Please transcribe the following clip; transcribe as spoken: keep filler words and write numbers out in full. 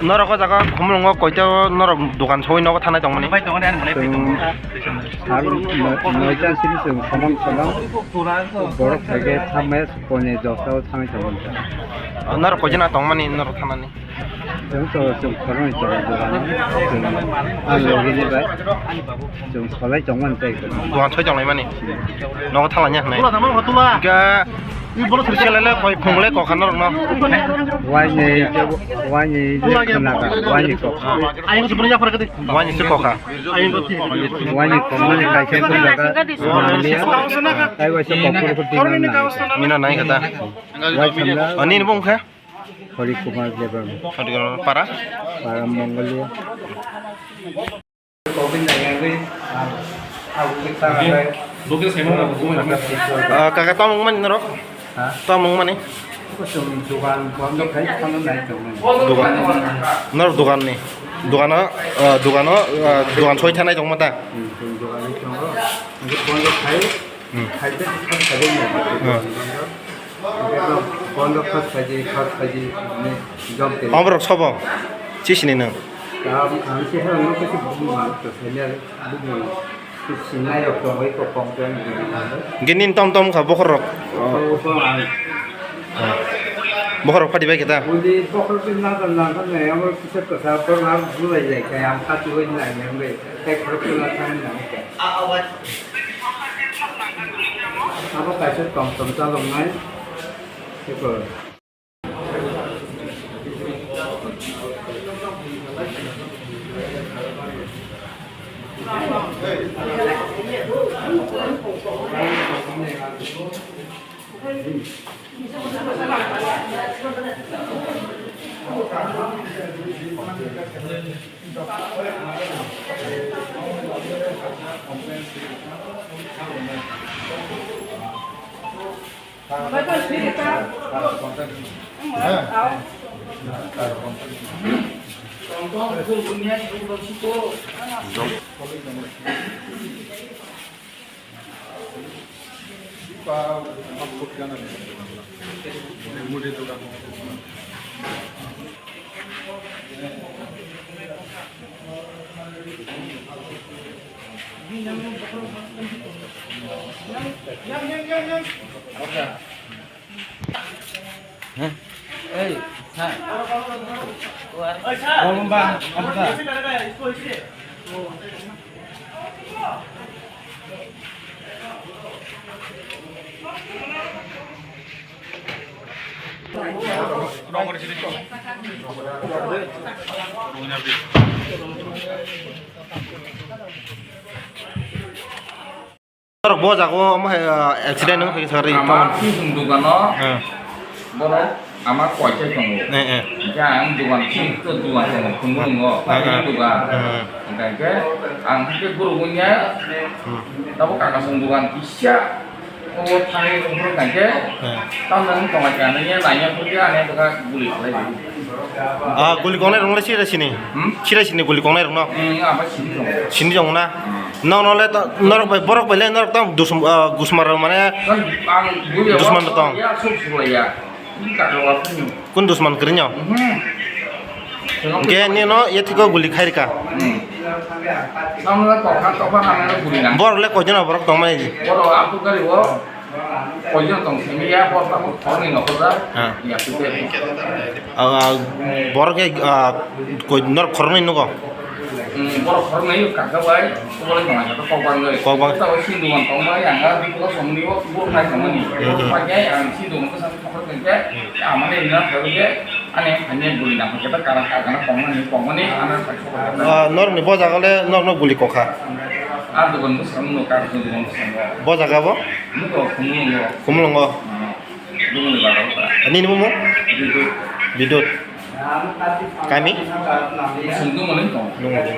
Norok o jaga Khumulwngo koito norok dogan soi nogo thanai tongmani? Bai tongo, ani mulai bai tongo. Chwng sal no-, noita sini chwng somang somang borok phaikhe thamaya sukoni dosta o thanai tongmani. Norok koijana tongmani norok thanani? Chwng to chwng khoroknwi tongo dogano. Chwng a logini bai chwng solai tongmani tei. Dogan soi tonglaimani? Nogo thalanya hwnwi. Hwnkhe Selele koi phungle kokha norokno. Waini, waini je khnaga, waini kokha. Waini se kokha. Waini kokmani kaisa khnaga. Tei waisa kokha. Mina nai kata. Waisa na. Ani ni bung khe? Hari Kumar Debbarma. Hari Kumar para? Para Mongolia. Ah, kaka, tamo wngmani norok? Ha? Tamo wngmani? Dogan. Norok dogan ni. Dogano, ah, dogano, ah, dogan soi thanai tongma ta? Hmm. Hmm. Oborok sobo? Chisini nwng? Hwnkhe nini tom tom kha bokhorok? Bokhorok phati bai khe ta? Abo kaisa tom tom chaloknai. Norok bo jaga o omo hai, ah, accident wng kha kisa ri. Ama Sisung dogano, eh, borok ama koichai tongo. Eh, eh. Hingke ang dogan sing to dogan tongo, Khumulwngo, eh, eh, dogan. Eh. Hingke ang hingke guru gunya, hmm, tabo kakasong dogan kisa, o thani rong rong hingke, eh, tamni tongla kani ya nanya phuti ane dogan guli khalai di. Ah, guli kongnai rong le sira sini? Hmm? Sira sini guli kongnai rong no? Hmm, apa sini rong? Sini rong na? Hmm. Nokno le to, norok bai, borok bai le norok tamo dusum-, ah, gusmar rok mane. Kan ang buya dusman rok tong. Ya, suk suk ya. Ini kaka wa pun. Kun dusman kering yo? Mhm. Hingke nino ye thiko guli khai rika. Hmm. Nang la tokha tokha nang la guli nang. Borok le koijon borok tong mai. Borok apu gari wo. Koijon tong simi ya, borok apu thong ni nokho da. Ha. Ya, tu te. Ah, borok ke, ah, koi norok khoroknwi nugo? Hmm, borok khoroknwi kaka bai, borok nang kaka kok bang bai. Kok bang. Tabo sini dukan tong bai, ang a bipolo somni o, borok nai tong mani. Hmm, hmm. Pai ya, ang sini dukan ko sa khorok tong ke, ya, mane ina khorok ke, ane, ane buli nang ke, ta kara kaka na tong mani, tong mani, ana sa khorok. Ah, norokni bo jaga le, norokno guli kokha? Ah, dukan bo samno, kaka dukan bo samno. Bo jaga bo? Nuko, Khumulwngo. Khumulwngo. Hmm. Nini mung? Bidut. Bidut. Kami? Sungtung maling tong. Nunggu.